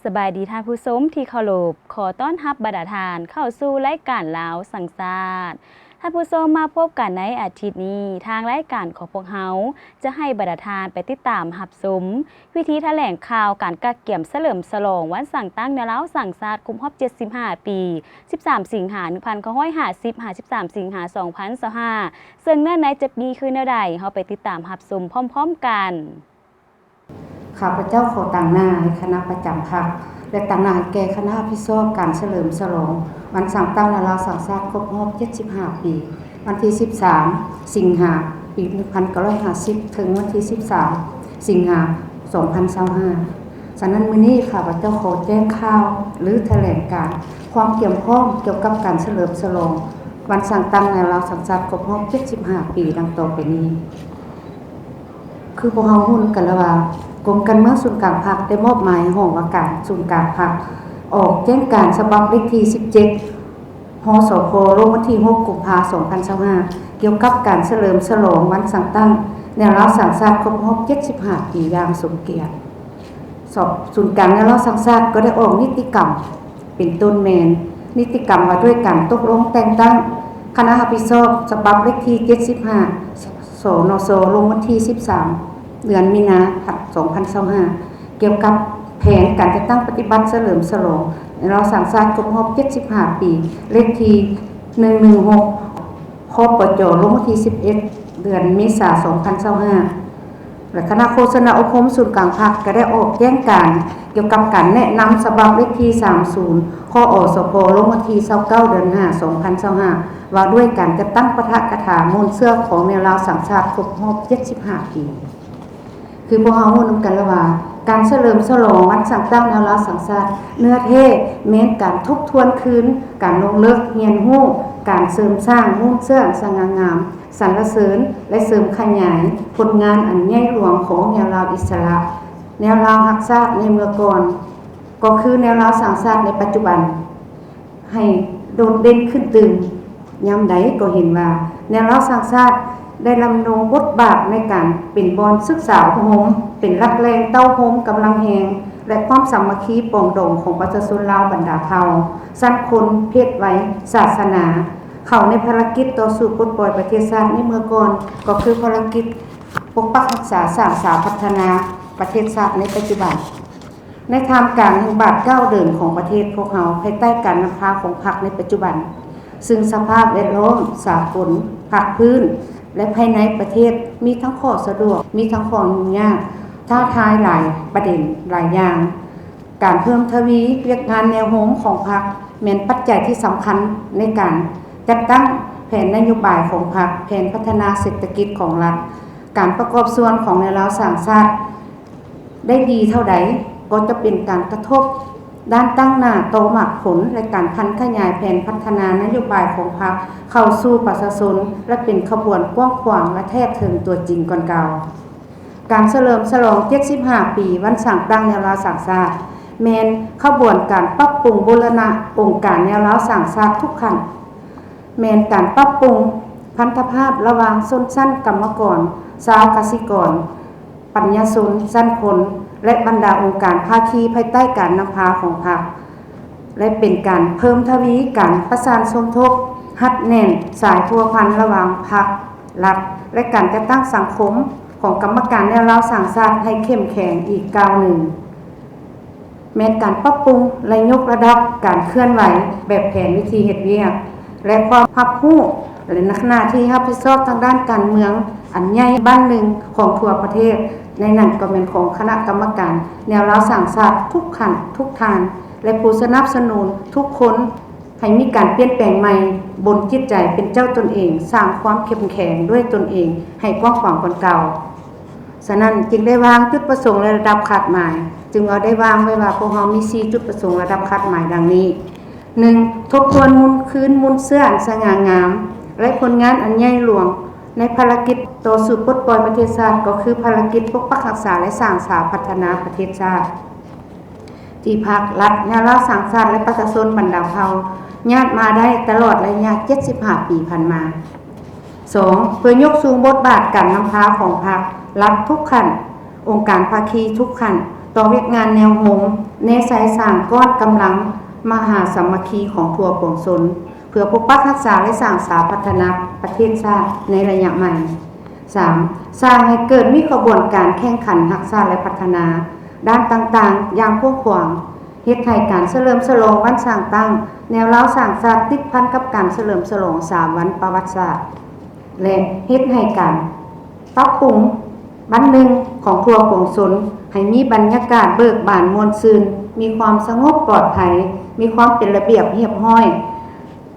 ສະບາຍດີທ່ານຜູ້ຊົມທີ່ເຄົາລົບ, ຂໍຕ້ອນຮັບບັນດາທ່ານເຂົ້າສູ່ລາຍການລາວສ້າງຊາດ. ທ່ານຜູ້ຊົມ, ມາພົບກັນໃນອາທິດນີ້, ທາງລາຍການຂອງພວກເຮົາຈະໃຫ້ບັນດາທ່ານໄປຕິດຕາມຮັບຊົມ ວິທີຖະແຫຼງຂ່າວການກະກຽມສະເຫຼີມສະຫຼອງວັນສ້າງຕັ້ງແນວລາວສ້າງຊາດຄົບຮອບເຈັດສິບຫ້າປີ, ສິບສາມສິງຫາ ໜຶ່ງພັນເກົ້າຮ້ອຍຫ້າສິບ ຫາ ສິບສາມສິງຫາ ສອງພັນຊາວຫ້າ ເຊິ່ງເນື້ອໃນຈະມີຄືແນວໃດ, ເຮົາໄປຕິດຕາມຮັບຊົມພ້ອມໆກັນ. ຂ້າພະເຈົ້າຂໍຕາງໜ້າໃຫ້ຄະນະປະຈຳພັກ ແລະ ຕາງໜ້າໃຫ້ແກ່ຄະນະຮັບຜິດຊອບການສະເຫຼີມສະຫຼອງວັນສ້າງຕັ້ງແນວລາວສ້າງຊາດຄົບຮອບເຈັດສິບຫ້າປີ, ວັນທີສິບສາມສິງຫາ ປີໜຶ່ງພັນເກົ້າຮ້ອຍຫ້າສິບ ເຖິງວັນທີສິບສາມສິງຫາ ສອງພັນຊາວຫ້າ. ສະນັ້ນ ມື້ນີ້ຂ້າພະເຈົ້າຂໍແຈ້ງຂ່າວ ຫຼື ຖະແຫຼງການຄວາມກຽມພ້ອມກ່ຽວກັບການສະເຫຼີມສະຫຼອງວັນສ້າງຕັ້ງແນວລາວສ້າງຊາດຄົບຮອບເຈັດສິບຫ້າປີ ດັ່ງຕໍ່ໄປນີ້. ຄືພວກເຮົາຮູ້ນຳກັນແລ້ວວ່າ ກົມການເມືອງສູນກາງພັກໄດ້ມອບໝາຍໃຫ້ຫ້ອງວ່າການສູນກາງພັກ ອອກແຈ້ງການສະບັບເລກທີສິບເຈັດ ຮສພ ລົງວັນທີຫົກ ກຸມພາ ສອງພັນຊາວຫ້າ ກ່ຽວກັບການສະເຫຼີມສະຫຼອງວັນສ້າງຕັ້ງແນວລາວສ້າງຊາດຄົບຮອບເຈັດສິບຫ້າປີຢ່າງສົມກຽດ. ສອບ ສູນກາງແນວລາວສ້າງຊາດກໍໄດ້ອອກນິຕິກຳ ເປັນຕົ້ນແມ່ນນິຕິກຳວ່າດ້ວຍການຕົກລົງແຕ່ງຕັ້ງຄະນະຮັບຜິດຊອບ ສະບັບເລກທີເຈັດສິບຫ້າ ສນຊ ລົງວັນທີສິບສາມ ເດືອນມີນາ ສອງພັນຊາວຫ້າ ກ່ຽວກັບແຜນການຈັດຕັ້ງປະຕິບັດສະເຫຼີມສະຫຼອງແນວລາວສ້າງຊາດຄົບຮອບເຈັດສິບຫ້າປີ ເລກທີໜຶ່ງໜຶ່ງຫົກ ຄປຈ ລົງວັນທີສິບເອັດ ເດືອນເມສາ ສອງພັນຊາວຫ້າ ແລະ ຄະນະໂຄສະນາອົບຮົມສູນກາງພັກກໍໄດ້ອອກແຈ້ງການກ່ຽວກັບການແນະນຳສະບັບເລກທີສາມສິບ ຄອສພ ລົງວັນທີຊາວເກົ້າ ເດືອນຫ້າ ສອງພັນຊາວຫ້າ ວ່າດ້ວຍການຈັດຕັ້ງປາຖະກະຖາມູນເຊື້ອຂອງແນວລາວສ້າງຊາດຄົບຮອບເຈັດສິບຫ້າປີ. ຄືພວກເຮົາຮູ້ນຳກັນແລ້ວວ່າ ການສະເຫຼີມສະຫຼອງວັນສ້າງຕັ້ງແນວລາວສ້າງຊາດ ເນື້ອແທ້ແມ່ນການທົບທວນຄືນ ການລົງເລິກຮຽນຮູ້ ການເສີມສ້າງມູນເຊື້ອອັນສະຫງ່າງາມ ສັນລະເສີນ ແລະ ເສີມຂະຫຍາຍຜົນງານອັນໃຫຍ່ຫຼວງຂອງແນວລາວອິດສະຫຼະ, ແນວລາວຮັກຊາດໃນເມື່ອກ່ອນ, ກໍຄືແນວລາວສ້າງຊາດໃນປັດຈຸບັນ ໃຫ້ໂດດເດັ່ນຂຶ້ນຕື່ມ. ຍາມໃດກໍເຫັນວ່າ ແນວລາວສ້າງຊາດໄດ້ດຳລົງບົດບາດໃນການເປັນບ່ອນສຶກສາອົບຮົມ, ເປັນຫຼັກແຫຼ່ງເຕົ້າໂຮມກຳລັງແຮງ ແລະ ຄວາມສາມັກຄີປອງດອງຂອງປະຊາຊົນລາວບັນດາເຜົ່າ, ຊັ້ນຄົນ, ເພດໄວ, ສາສະໜາ, ເຂົ້າໃນພາລະກິດຕໍ່ສູ້ປົດປ່ອຍປະເທດຊາດໃນເມື່ອກ່ອນ, ກໍຄືພາລະກິດປົກປັກຮັກສາ, ສ້າງສາ, ພັດທະນາປະເທດຊາດໃນປັດຈຸບັນ. ໃນທ່າມກາງແຫ່ງບາດກ້າວເດີນຂອງປະເທດພວກເຮົາ ພາຍໃຕ້ການນຳພາຂອງພັກໃນປັດຈຸບັນ, ຊຶ່ງສະພາບແວດລ້ອມສາກົນ, ພາກພື້ນ ແລະ ພາຍໃນປະເທດ ມີທັງຂໍ້ສະດວກ, ມີທັງຂໍ້ຫຍຸ້ງຍາກ, ທ້າທາຍຫຼາຍປະເດັນ, ຫຼາຍຢ່າງ. ການເພີ່ມທະວີວຽກງານແນວໂນ້ມຂອງພັກ ແມ່ນປັດໄຈທີ່ສຳຄັນໃນການຈັດຕັ້ງແຜນນະໂຍບາຍຂອງພັກ, ແຜນພັດທະນາເສດຖະກິດຂອງລັດ, ການປະກອບສ່ວນຂອງແນວລາວສ້າງຊາດ ໄດ້ດີເທົ່າໃດ ກໍຈະເປັນການກະທົບດ້ານຕັ້ງໜ້າຕໍ່ໝາກຜົນ ແລະ ການຜັນຂະຫຍາຍແຜນພັດທະນານະໂຍບາຍຂອງພັກເຂົ້າສູ່ປະຊາຊົນ ແລະ ເປັນຂະບວນກວ້າງຂວາງ ແລະ ແທດເຖິງຕົວຈິງກ່ອນເກົ່າ. ການສະເຫຼີມສະຫຼອງເຈັດສິບຫ້າປີວັນສ້າງຕັ້ງແນວລາວສ້າງຊາດ ແມ່ນຂະບວນການປັບປຸງບູລະນະອົງການແນວລາວສ້າງຊາດທຸກຂັ້ນ. ແມ່ນການປັບປຸງພັນທະພາບລະຫວ່າງຊົນຊັ້ນກຳມະກອນ, ຊາວກະສິກອນ, ປັນຍາຊົນຊັ້ນຄົນ ແລະ ບັນດາອົງການພາຄີພາຍໃຕ້ການນຳພາຂອງພັກ ແລະ ເປັນການເພີ່ມທະວີການປະສານສົມທົບ, ຮັດແໜ້ນສາຍພົວພັນລະຫວ່າງພັກ, ລັດ ແລະ ການຈັດຕັ້ງສັງຄົມຂອງກຳມະການແນວລາວສ້າງຊາດໃຫ້ເຂັ້ມແຂງອີກກ້າວໜຶ່ງ. ແມ່ນການປັບປຸງ ແລະ ຍົກລະດັບການເຄື່ອນໄຫວແບບແຜນວິທີເຮັດວຽກ ແລະ ຄວາມຮັບຮູ້ ແລະ ໜ້າທີ່ຮັບຜິດຊອບທາງດ້ານການເມືອງອັນໃຫຍ່ບ້ານໜຶ່ງຂອງທົ່ວປະເທດ, ໃນນັ້ນກໍແມ່ນຂອງຄະນະກຳມະການແນວລາວສ້າງຊາດທຸກຂັ້ນທຸກທ່ານ ແລະ ຜູ້ສະໜັບສະໜູນທຸກຄົນ ໃຫ້ມີການປ່ຽນແປງໃໝ່ບົນຈິດໃຈເປັນເຈົ້າຕົນເອງ, ສ້າງຄວາມເຂັ້ມແຂງດ້ວຍຕົນເອງໃຫ້ກວ້າງຂວາງກວ່າເກົ່າ. ສະນັ້ນຈຶ່ງໄດ້ວາງຈຸດປະສົງ ແລະ ລະດັບຄາດໝາຍ, ຈຶ່ງວ່າໄດ້ວາງໄວ້ວ່າພວກເຮົາມີສີ່ຈຸດປະສົງລະດັບຄາດໝາຍດັ່ງນີ້, ໜຶ່ງ ທົບທວນມູນຄືນມູນເຊື້ອອັນສະຫງ່າງາມ ແລະ ຜົນງານອັນໃຫຍ່ຫຼວງໃນພາລະກິດຕໍ່ສູ້ປົດປ່ອຍປະເທດຊາດ ກໍຄືພາລະກິດປົກປັກຮັກສາ ແລະ ສ້າງສາພັດທະນາປະເທດຊາດ ທີ່ພັກ, ລັດ, ແນວລາວສ້າງຊາດ ແລະ ປະຊາຊົນບັນດາເຜົ່າຍາດມາໄດ້ຕະຫຼອດໄລຍະເຈັດສິບຫ້າປີຜ່ານມາ. ສອງ ເພື່ອຍົກສູງບົດບາດການນຳພາຂອງພັກ, ລັດທຸກຂັ້ນ, ອົງການພາຄີທຸກຂັ້ນ, ຕ ຕໍ່ວຽກງານແນວໂຮມ ແນໃສ່ສ້າງກ້ອນກຳລັງມະຫາສາມັກຄີຂອງທົ່ວປວງຊົນ ເພື່ອປົກປັກຮັກສາ ແລະ ສ້າງສາພັດທະນາປະເທດຊາດໃນໄລຍະໃໝ່. ສາມ, ສ້າງໃຫ້ເກີດມີຂະບວນການແຂ່ງຂັນຮັກຊາດ ແລະ ພັດທະນາດ້ານຕ່າງໆຢ່າງກວ້າງຂວາງ, ເຮັດໃຫ້ການສະເຫຼີມສະຫຼອງວັນສ້າງຕັ້ງແນວລາວສ້າງຊາດ ຕິດພັນກັບການສະເຫຼີມສະຫຼອງສາມວັນປະຫວັດສາດ ແລະ ເຮັດໃຫ້ການປັບປຸງ ບ້ານເມືອງຂອງທົ່ວປວງຊົນ ໃຫ້ມີບັນຍາກາດເບີກບານມ່ວນຊື່ນ, ມີຄວາມສະຫງົບປອດໄພ, ມີຄວາມເປັນລະບຽບຮຽບຮ້ອຍ,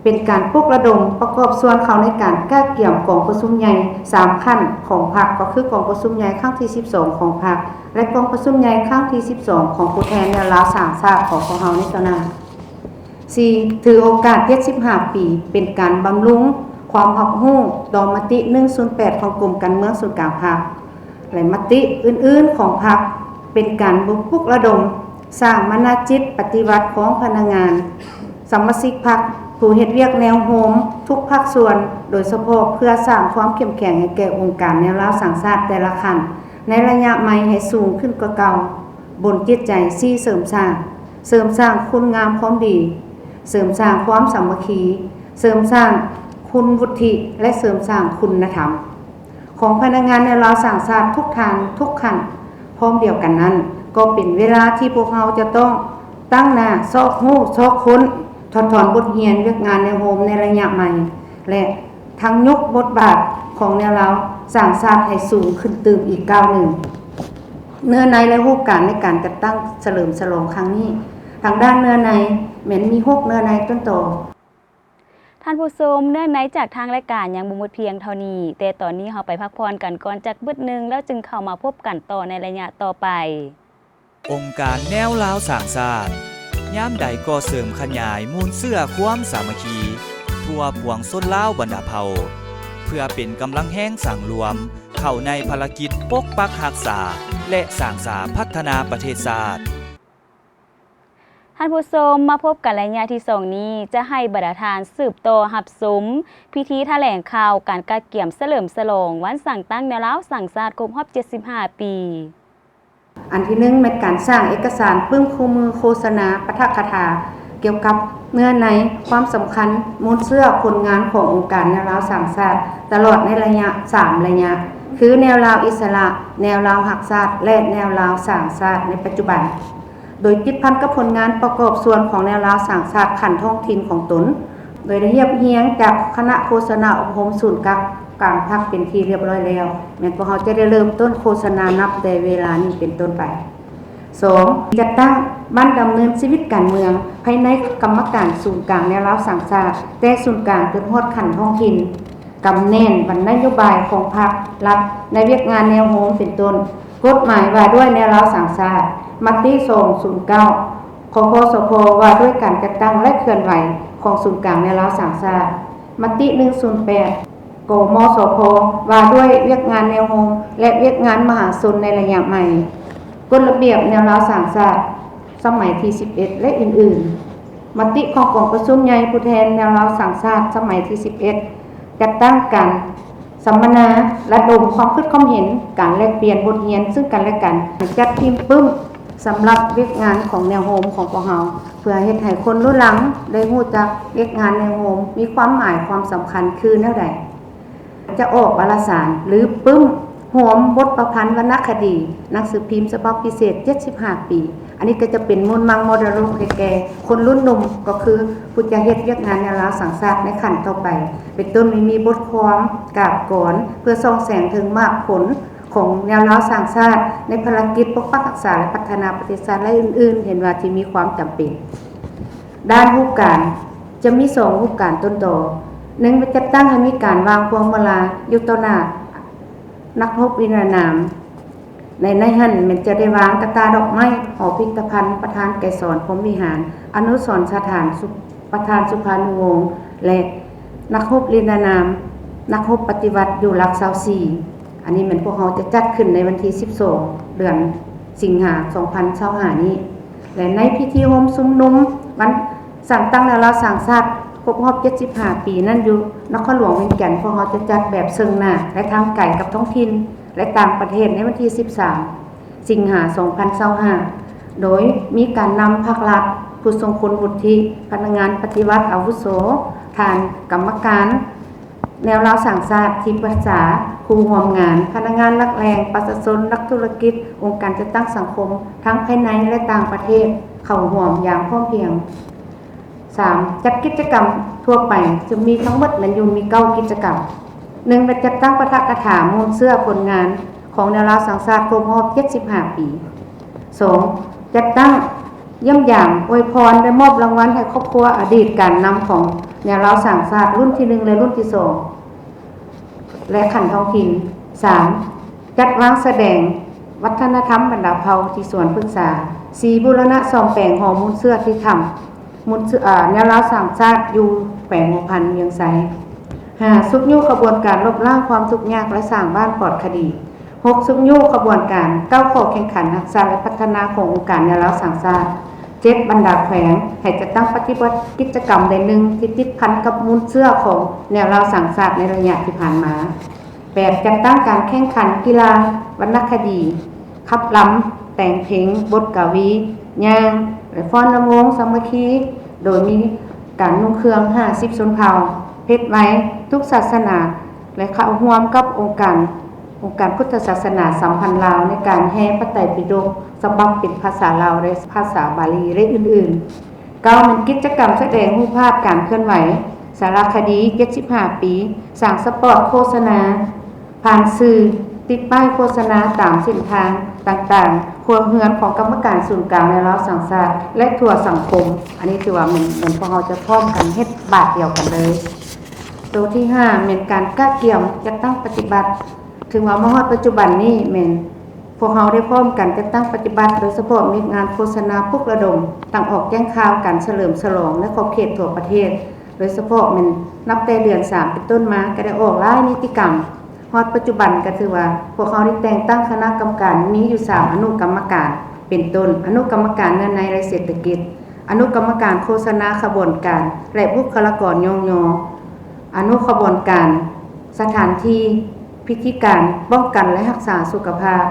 ເປັນການປຸກລະດົມປະກອບສ່ວນເຂົ້າໃນການກະກຽມກອງປະຊຸມໃຫຍ່ສາມຂັ້ນຂອງພັກ, ກໍຄືກອງປະຊຸມໃຫຍ່ຄັ້ງທີສິບສອງຂອງພັກ ແລະ ກອງປະຊຸມໃຫຍ່ຄັ້ງທີສິບສອງຂອງຜູ້ແທນແນວລາວສ້າງຊາດຂອງພວກເຮົາໃນຕໍ່ໜ້າ. ສີ່, ຖືໂອກາດເຈັດສິບຫ້າປີ ເປັນການບຳລຸງຄວາມຮັບຮູ້ຕໍ່ມະຕິໜຶ່ງສູນແປດຂອງກົມການເມືອງສູນກາງພັກ ແລະ ມະຕິອື່ນໆຂອງພັກ ເປັນການບຸກປຸກລະດົມສ້າງມະນະຈິດປະຕິວັດຂອງພະນັກງານ ສະມາຊິກພັກ ຜູ້ເຮັດວຽກແນວໂຮມທຸກພາກສ່ວນ ໂດຍສະເພາະເພື່ອສ້າງຄວາມເຂັ້ມແຂງໃຫ້ແກ່ອົງການແນວລາວສ້າງຊາດແຕ່ລະຂັ້ນ ໃນໄລຍະໃໝ່ໃຫ້ສູງຂຶ້ນກວ່າເກົ່າ. ບົນຈິດໃຈສີ່ ເສີມສ້າງ, ເສີມສ້າງຄຸນງາມຄວາມດີ, ເສີມສ້າງຄວາມສາມັກຄີ, ເສີມສ້າງຄຸນວຸດທິ ແລະ ເສີມສ້າງຄຸນນະທຳຂອງພະນັກງານແນວລາວສ້າງຊາດທຸກທ່ານທຸກຂັ້ນ. ພ້ອມດຽວກັນນັ້ນ ກໍເປັນເວລາທີ່ພວກເຮົາຈະຕ້ອງຕັ້ງໜ້າຊອກຮູ້ຊອກຄົ້ນ, ຖອດຖອນບົດຮຽນວຽກງານແນວໂຮມໃນໄລຍະໃໝ່ ແລະ ທັງຍົກບົດບາດຂອງແນວລາວສ້າງຊາດໃຫ້ສູງຂຶ້ນຕື່ມອີກກ້າວໜຶ່ງ. ເນື້ອໃນ ແລະ ຮູບການໃນການຈັດຕັ້ງສະເຫຼີມສະຫຼອງຄັ້ງນີ້ ທາງດ້ານເນື້ອໃນແມ່ນມີຫົກເນື້ອໃນຕົ້ນຕໍ. ທ່ານຜູ້ຊົມ, ເນື້ອໃນຈາກທາງລາຍການຍັງບໍ່ໝົດພຽງເທົ່ານີ້, ແຕ່ຕອນນີ້ເຮົາໄປພັກຜ່ອນກັນກ່ອນຈັກບຶດໜຶ່ງ ແລ້ວຈຶ່ງເຂົ້າມາພົບກັນຕໍ່ໃນໄລຍະຕໍ່ໄປ. ອົງການແນວລາວສ້າງຊາດ ຍາມໃດກໍເສີມຂະຫຍາຍມູນເຊື້ອຄວາມສາມັກຄີທົ່ວປວງຊົນລາວບັນດາເຜົ່າ ເພື່ອເປັນກຳລັງແຮງສັງລວມເຂົ້າໃນພາລະກິດປົກປັກຮັກສາ ແລະ ສ້າງສາພັດທະນາປະເທດຊາດ. ທ່ານຜູ້ຊົມ, ມາພົບກັນໄລຍະທີສອງນີ້ ຈະໃຫ້ບັນດາທ່ານສືບຕໍ່ຮັບຊົມພິທີຖະແຫຼງຂ່າວການກະກຽມສະເຫຼີມສະຫຼອງວັນສ້າງຕັ້ງແນວລາວສ້າງຊາດຄົບຮອບເຈັດສິບຫ້າປີ. ອັນທີໜຶ່ງ ແມ່ນການສ້າງເອກະສານປຶ້ມຄູ່ມືໂຄສະນາປາຖະກະຖາ ກ່ຽວກັບເນື້ອໃນ, ຄວາມສຳຄັນ, ມູນເຊື້ອ, ຜົນງານຂອງອົງການແນວລາວສ້າງຊາດ ຕະຫຼອດໃນໄລຍະສາມໄລຍະ ຄື ແນວລາວອິດສະຫຼະ, ແນວລາວຮັກຊາດ ແລະ ແນວລາວສ້າງຊາດໃນປັດຈຸບັນ, ໂດຍຕິດພັນກັບຜົນງານປະກອບສ່ວນຂອງແນວລາວສ້າງຊາດຂັ້ນທ້ອງຖິ່ນຂອງຕົນ, ໂດຍໄດ້ຮຽບຮຽງຈາກຄະນະໂຄສະນາອົບຮົມສູນກາງ ກາງພັກເປັນທີ່ລຽບຮ້ອຍແລ້ວ, ແມ່ນພວກເຮົາຈະໄດ້ເລີ່ມຕົ້ນໂຄສະນານັບແຕ່ເວລານີ້ເປັນຕົ້ນໄປ. ສອງ, ຈັດຕັ້ງບ້ານດຳເນີນຊີວິດການເມືອງພາຍໃນກຳມະການສູນກາງແນວລາວສ້າງຊາດ, ແຕ່ສູນກາງຈົນຮອດຂັ້ນທ້ອງຖິ່ນ, ກຳແໜ້ນບັນນະໂຍບາຍຂອງພັກລັດໃນວຽກງານແນວໂຮມເປັນຕົ້ນ ກົດໝາຍວ່າດ້ວຍແນວລາວສ້າງຊາດ, ມະຕິສອງສູນເກົ້າ ຄຄສພ ວ່າດ້ວຍການຈັດຕັ້ງ ແລະ ເຄື່ອນໄຫວຂອງສູນກາງແນວລາວສ້າງຊາດ, ມະຕິໜຶ່ງສູນແປດ ກມສພ ວ່າດ້ວຍວຽກງານແນວໂຮມ ແລະ ວຽກງານມະຫາຊົນໃນໄລຍະໃໝ່, ກົດລະບຽບແນວລາວສ້າງຊາດສະໄໝທີສິບເອັດ ແລະ ອື່ນໆ, ມະຕິຂອງກອງປະຊຸມໃຫຍ່ຜູ້ແທນແນວລາວສ້າງຊາດສະໄໝທີສິບເອັດ ຈັດຕັ້ງການ ສຳມະນາ, ລະດົມຄວາມຄິດຄວາມເຫັນ, ການແລກປ່ຽນບົດຮຽນເຊິ່ງກັນແລະກັນ, ຈັດພິມປຶ້ມສຳລັບວຽກງານຂອງແນວໂຮມຂອງພວກເຮົາ ເພື່ອເຮັດໃຫ້ຄົນລຸນຫຼັງໄດ້ຮູ້ຈັກວຽກງານແນວໂຮມມີຄວາມໝາຍຄວາມສຳຄັນຄືແນວໃດ. ຈະອອກວາລະສານ ຫຼື ປຶ້ມຮວມບົດປະພັນວັນນະຄະດີ ໜັງສືພິມສະບັບພິເສດເຈັດສິບຫ້າປີ. ອັນນີ້ກໍຈະເປັນມູນມັງມໍລະດົກໃຫ້ແກ່ຄົນລຸ້ນໜຸ່ມ ກໍຄືຜູ້ຈະເຮັດວຽກງານແນວລາວສ້າງຊາດໃນຂັ້ນຕໍ່ໄປ ເປັນຕົ້ນມີບົດຄວາມກາບກອນ ເພື່ອສ່ອງແສງເຖິງໝາກຜົນຂອງແນວລາວສ້າງຊາດ ໃນພາລະກິດປົກປັກຮັກສາ ແລະ ພັດທະນາປະເທດຊາດ ແລະ ອື່ນໆ ເຫັນວ່າທີ່ມີຄວາມຈຳເປັນ. ດ້ານຮູບການ ຈະມີສອງຮູບການຕົ້ນຕໍ. ໜຶ່ງ ແມ່ນຈັດຕັ້ງໃຫ້ມີການວາງພວງມາລາຢູ່ຕໍ່ໜ້າ ນັກຮົບນິລະນາມ. ໃນ ໃນຫັ້ນແມ່ນຈະໄດ້ວາງກະຕ່າດອກໄມ້, ຫໍພິພິທະພັນ, ປະທານໄກສອນ ພົມວິຫານ, ອະນຸສອນສະຖານ ສຸ ປະທານສຸພານຸວົງ ແລະ ນັກຮົບນິລະນາມ, ນັກຮົບປະຕິວັດຢູ່ຫຼັກຊາວສີ່. ອັນນີ້ແມ່ນພວກເຮົາຈະຈັດຂຶ້ນໃນວັນທີສິບສອງ ເດືອນສິງຫາ ສອງພັນຊາວຫ້ານີ້ ແລະ ໃນພິທີໂຮມຊຸມນຸມວັນສ້າງຕັ້ງແນວລາວສ້າງຊາດຄົບຮອບເຈັດສິບຫ້າປີນັ້ນ ຢູ່ນະຄອນຫຼວງວຽງຈັນ ພວກເຮົາຈະຈັດແບບເຊິ່ງໜ້າ ແລະ ທາງໄກກັບທ້ອງຖິ່ນ ແລະ ຕ່າງປະເທດໃນວັນທີສິບສາມ ສິງຫາ ສອງພັນຊາວຫ້າ ໂດຍມີການນຳພັກລັດ, ຜູ້ຊົງຄຸນວຸດທິ, ພະນັກງານປະຕິບັດອາວຸໂສ, ທ່ານກຳມະການ ແນວລາວສ້າງຊາດ, ທີ່ປຶກສາ, ຄູ່ຮ່ວມງານ, ພະນັກງານຫຼັກແຫຼ່ງ, ປະຊາຊົນ, ນັກທຸລະກິດ, ອົງການຈັດຕັ້ງສັງຄົມ ທັງພາຍໃນ ແລະ ຕ່າງປະເທດ ເຂົ້າຮ່ວມຢ່າງພ້ອມພຽງ. ສາມ, ຈັດກິດຈະກຳທົ່ວໄປ ຊຶ່ງມີທັງໝົດແມ່ນຢູ່ມີເກົ້າກິດຈະກຳ. ໜຶ່ງ ແມ່ນຈັດຕັ້ງປາຖະກະຖາມູນເຊື້ອຜົນງານຂອງແນວລາວສ້າງຊາດຄົບຮອບເຈັດສິບຫ້າປີ. ສອງ, ຈັດຕັ້ງຢ້ຽມຢາມ, ອວຍພອນ ແລະ ມອບລາງວັນໃຫ້ຄອບຄົວອະດີດການນຳຂອງແນວລາວສ້າງຊາດລຸ້ນທີໜຶ່ງ ແລະ ລຸ້ນທີສອງ ແລະ ຂັ້ນທ້ອງຖິ່ນ. ສາມ, ຈັດວາງສະແດງວັດທະນະທຳບັນດາເຜົ່າທີ່ສວນພຶກສາ. ສີ່, ບູລະນະສ້ອມແປງຫໍມູນເຊື້ອທີ່ຖ້ຳມູນເຊື້ອ ອາ ແນວລາວສ້າງຊາດຢູ່ແຂວງຫົວພັນວຽງໄຊ. ຫ້າ, ຊຸກຍູ້ຂະບວນການລົບລ້າງຄວາມທຸກຍາກ ແລະ ສ້າງບ້ານປອດຄະດີ. ຫົກ, ຊຸກຍູ້ຂະບວນການເກົ້າຂໍ້ແຂ່ງຂັນຮັກສາ ແລະ ພັດທະນາຂອງອົງການແນວລາວສ້າງຊາດ. ເຈັດ, ບັນດາແຂວງໃຫ້ຈັດຕັ້ງປະຕິບັດກິດຈະກຳໃດໜຶ່ງທີ່ຕິດພັນກັບມູນເຊື້ອຂອງແນວລາວສ້າງຊາດໃນໄລຍະທີ່ຜ່ານມາ. ແປດ, ຈັດຕັ້ງການແຂ່ງຂັນກິລາວັນນະຄະດີ, ຂັບລຳ, ແຕ່ງເພງ, ບົດກະວີ, ຍ່າງ ແລະ ຟ້ອນລຳວົງສາມັກຄີ ໂດຍມີການນຸ່ງເຄື່ອງຫ້າສິບຊົນເຜົ່າ, ເພດໄວ, ທຸກສາສະໜາ ແລະ ເຂົ້າຮ່ວມກັບອົງການ ອົງການພຸດທະສາສະໜາສຳພັນລາວ ໃນການແຮ່ພະໄຕປິດົກສະບັບເປັນພາສາລາວ ແລະ ພາສາບາລີ ແລະ ອື່ນໆ. ເກົ້າ, ແມ່ນກິດຈະກຳສະແດງຮູບພາບການເຄື່ອນໄຫວ ສາລະຄະດີເຈັດສິບຫ້າປີ, ສ້າງສະປອດໂຄສະນາ ຜ່ານສື່ ຕິດປ້າຍໂຄສະນາຕາມເສັ້ນທາງຕ່າງໆ, ຄົວເຮືອນຂອງກຳມະການສູນກາງແນວລາວສ້າງຊາດ ແລະ ທົ່ວສັງຄົມ. ອັນນີ້ຖືວ່າແມ່ນ ແມ່ນພວກເຮົາຈະພ້ອມກັນເຮັດບາດດຽວກັນເລີຍ. ໂຕທີຫ້າ ແມ່ນການກະກຽມຈັດຕັ້ງປະຕິບັດ. ເຖິງວ່າມາຮອດປັດຈຸບັນນີ້ ແມ່ນພວກເຮົາໄດ້ພ້ອມກັນຈັດຕັ້ງປະຕິບັດ, ໂດຍສະເພາະມີງານໂຄສະນາປຸກລະດົມ, ຕັ້ງອອກແຈ້ງຂ່າວການສະເຫຼີມສະຫຼອງໃນຂອບເຂດທົ່ວປະເທດ, ໂດຍສະເພາະແມ່ນນັບແຕ່ເດືອນສາມເປັນຕົ້ນມາ ກໍໄດ້ອອກຫຼາຍນິຕິກຳ. ຮອດປັດຈຸບັນກໍຖືວ່າພວກເຮົາໄດ້ແຕ່ງຕັ້ງຄະນະກຳມະການ ມີຢູ່ສາມອະນຸກຳມະການ ເປັນຕົ້ນ ອະນຸກຳມະການເນື້ອໃນ ແລະ ເສດຖະກິດ, ອະນຸກຳມະການໂຄສະນາຂະບວນການ ແລະ ບຸກຄະລາກອນຍ້ອງຍໍ, ອະນຸຂະບວນການສະຖານທີ່, ພິທີການປ້ອງກັນ ແລະ ຮັກສາສຸຂະພາບ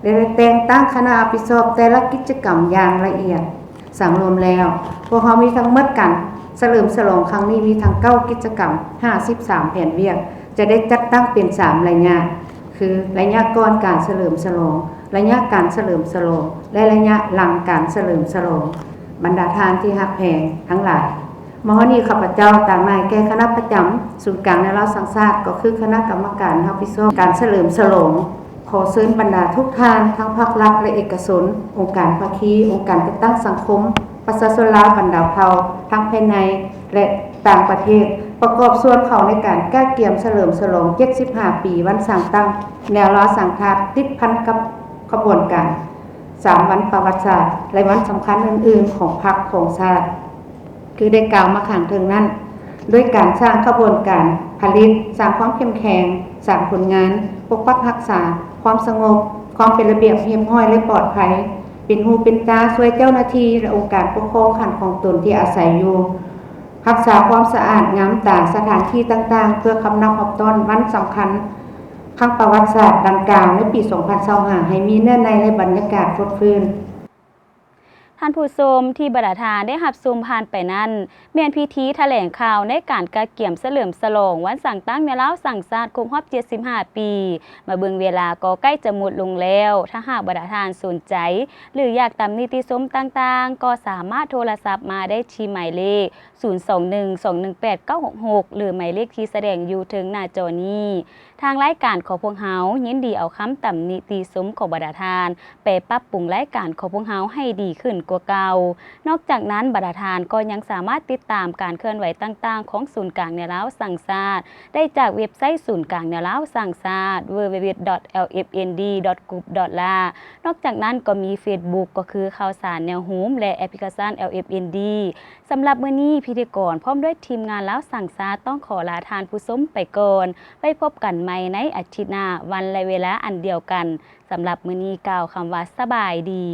ແລະ ໄດ້ແຕ່ງຕັ້ງຄະນະຮັບຜິດຊອບແຕ່ລະກິດຈະກຳຢ່າງລະອຽດ. ສັງລວມແລ້ວ, ພວກເຮົາມີທັງໝົດການສະເຫຼີມສະຫຼອງຄັ້ງນີ້ມີທັງເກົ້າກິດຈະກຳ, ຫ້າສິບສາມແຜນວຽກ, ຈະໄດ້ຈັດຕັ້ງເປັນສາມໄລຍະ ຄື ໄລຍະກ່ອນການສະເຫຼີມສະຫຼອງ, ໄລຍະການສະເຫຼີມສະຫຼອງ ແລະ ໄລຍະຫຼັງການສະເຫຼີມສະຫຼອງ. ບັນດາທ່ານທີ່ຮັກແພງທັງຫຼາຍ, ມາຮອດນີ້ ຂ້າພະເຈົ້າຕາງໜ້າແກ່ຄະນະປະຈຳສູນກາງແນວລາວສ້າງຊາດ ກໍຄືຄະນະກຳມະການຮັບຜິດຊອບການສະເຫຼີມສະຫຼອງ ຂໍເຊີນບັນດາທຸກທ່ານ ທັງພາກລັດ ແລະ ເອກະຊົນ, ອົງການພາຄີ, ອົງການຈັດຕັ້ງສັງຄົມ, ປະຊາຊົນລາວບັນດາເຜົ່າ ທັງພາຍໃນ ແລະ ຕ່າງປະເທດ ປະກອບສ່ວນເຂົ້າໃນການກະກຽມສະເຫຼີມສະຫຼອງເຈັດສິບຫ້າປີວັນສ້າງຕັ້ງແນວລາວສ້າງຊາດ ຕິດພັນກັບຂະບວນການສາມວັນປະຫວັດສາດ ແລະ ວັນສຳຄັນອື່ນໆຂອງພັກຂອງຊາດ. ຄືໄດ້ກ່າວມາຂ້າງເທິງນັ້ນ, ດ້ວຍການສ້າງຂະບວນການຜະລິດ, ສ້າງຄວາມເຂັ້ມແຂງ, ສ້າງຜົນງານ, ປົກປັກຮັກສາຄວາມສະຫງົບ, ຄວາມເປັນລະບຽບຮຽບຮ້ອຍ ແລະ ປອດໄພ, ເປັນຫູເປັນຕາຊ່ວຍເຈົ້າໜ້າທີ່ ແລະ ອົງການປົກຄອງຂັ້ນຂອງຕົນທີ່ອາໄສຢູ່, ຮັກສາຄວາມສະອາດງາມຕາສະຖານທີ່ຕ່າງໆ ເພື່ອຄຳນັບຮັບຕ້ອນວັນສຳຄັນຄັ້ງປະຫວັດສາດດັ່ງກ່າວໃນປີສອງພັນຊາວຫ້າ ໃຫ້ມີເນື້ອໃນ ແລະ ບັນຍາກາດຟົດຟື້ນ. ທ່ານຜູ້ຊົມ ທີ່ບັນດາທ່ານໄດ້ຮັບຊົມຜ່ານໄປນັ້ນ ແມ່ນພິທີຖະແຫຼງຂ່າວໃນການກະກຽມສະເຫຼີມສະຫຼອງວັນສ້າງຕັ້ງແນວລາວສ້າງຊາດຄົບຮອບເຈັດສິບຫ້າປີ. ມາເບິ່ງເວລາກໍໃກ້ຈະໝົດລົງແລ້ວ. ຖ້າຫາກບັນດາທ່ານສົນໃຈ ຫຼື ຢາກຕຳນິຕິຊົມຕ່າງໆ ກໍສາມາດໂທລະສັບມາໄດ້ທີ່ໝາຍເລກ ສູນສອງໜຶ່ງສອງໜຶ່ງແປດເກົ້າຫົກຫົກ ຫຼື ໝາຍເລກທີ່ສະແດງຢູ່ເທິງໜ້າຈໍນີ້. ທາງລາຍການຂອງພວກເຮົາຍິນດີເອົາຄຳຕຳນິຕິຊົມຂອງບັນດາທ່ານ ໄປປັບປຸງລາຍການຂອງພວກເຮົາໃຫ້ດີຂຶ້ນກວ່າເກົ່າ. ນອກຈາກນັ້ນ, ບັນດາທ່ານກໍຍັງສາມາດຕິດຕາມການເຄື່ອນໄຫວຕ່າງໆຂອງສູນກາງແນວລາວສ້າງຊາດ ໄດ້ຈາກເວັບໄຊສູນກາງແນວລາວສ້າງຊາດ www.lfnd.gov.la. ນອກຈາກນັ້ນກໍມີເຟສບຸກ ກໍຄືຂ່າວສານແນວໂຮມ ແລະ ແອັບພລິເຄຊັນ LFND. ສຳລັບມື້ນີ້, ພິທີກອນພ້ອມດ້ວຍທີມງານລາວສ້າງຊາດ ຕ້ອງຂໍລາທ່ານຜູ້ຊົມໄປກ່ອນ. ໄວ້ພົບກັນໃໝ່ໃນອາທິດໜ້າ, ວັນ ແລະ ເວລາອັນດຽວກັນ. ສຳລັບມື້ນີ້, ກ່າວຄຳວ່າ ສະບາຍດີ.